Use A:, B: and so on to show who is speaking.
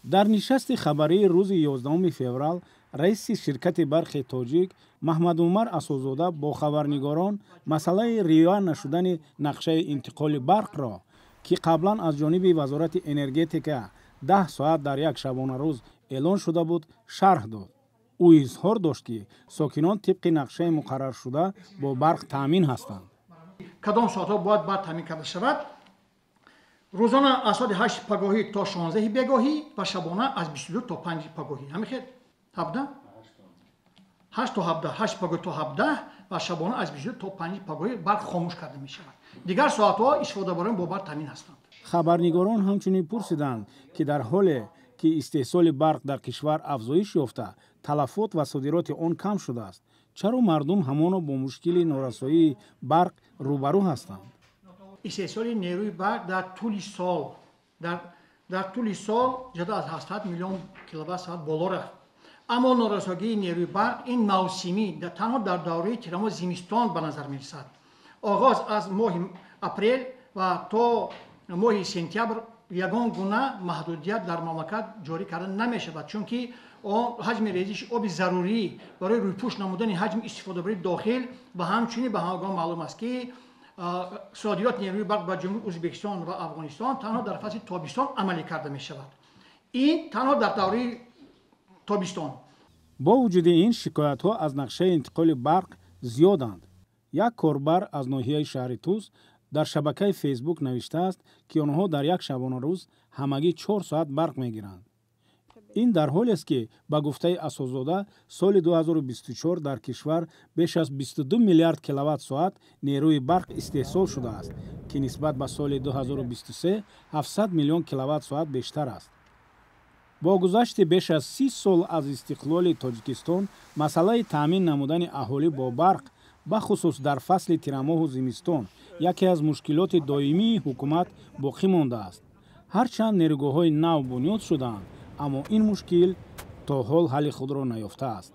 A: Дар нишасти хабарии рӯзи 11 феврал раиси ширкати барқи тоҷик Маҳмадумар Асозода бо хабарнигорон масъалаи риоя нашудани нақшаи интиқоли барқро, ки қаблан аз ҷониби Вазорати энергетика 10 соат дар як шабонарӯз эълон шуда буд, шарҳ дод. Ӯ изҳор дошт, ки сокинон тибқи нақшаи муқарраршуда бо барқ таъмин ҳастанд.
B: Кадом соатҳо бояд барқ таъмин карда шавад? Рӯзона аз соати 8 пагоҳӣ то 16 бегоҳӣ ва шабона аз 22 то 5 пагоҳӣ. Ҳамин хел? 17? 8 то 17, 8 пагоҳӣ то 17 ва шабона аз 22 то 5 пагоҳӣ барқ хомӯш карда мешавад. Дигар соатҳо истифодабарон бо барқ таъмин ҳастанд.
A: Хабарнигорон ҳамчунин пурсиданд, ки дар ҳоле ки истеҳсоли барқ дар кишвар афзоиш ёфта, талафот ва содироти он кам шудааст, чаро мардум ҳамоно бо мушкили норасоии барқ рӯбарӯ ҳастанд?
B: Истеҳсоли нерӯи барқ дар тӯли сол дар тӯли сол зиёда аз 700 миллион киловатт соат боло рафт. Аммо норасогии нерӯи барқ ин мавсимӣ танҳо дар давраи тирамоҳ зимистон ба назар мерасад. Оғоз аз моҳи апрел ва то моҳи сентябр ягон гуна маҳдудият дар мамлакат ҷорӣ карда намешавад, чунки он ҳаҷми резиши оби зарурӣ барои рӯйпӯш намудани ҳаҷми истифодабарии дохил ва ҳамчунин ба ҳамагон маълум аст, ки содироти нерӯи барқ ба ҷумҳури Ӯзбекистон ва Афғонистон танҳо дар фасли тобистон амалӣ карда мешавад. Ин танҳо дар давраи тобистон.
A: Бо вуҷуди ин, шикоятҳо аз нақшаи интиқоли барқ зиёданд. Як корбар аз ноҳияи шаҳри Тӯс дар шабакаи Фейсбук навиштааст, ки онҳо дар як шабонарӯз ҳамагӣ 4 соат барқ мегиранд. Ин дар ҳолест, ки ба гуфтаи Асозода соли 2024 дар кишвар беш аз 22 миллиард киловатт соат нерӯи барқ истеҳсол шудааст, ки нисбат ба соли 2023 700 миллион киловатт соат бештар аст. Бо гузашти беш аз 30 сол аз истиқлоли Тоҷикистон масъалаи таъмин намудани аҳолӣ бо барқ, бахусус дар фасли тирамоҳу зимистон, яке аз мушкилоти доимии ҳукумат боқӣ мондааст. Ҳарчанд нерӯгоҳҳои нав бунёд шудаанд, аммо ин мушкил то ҳол ҳалли худро наёфтааст.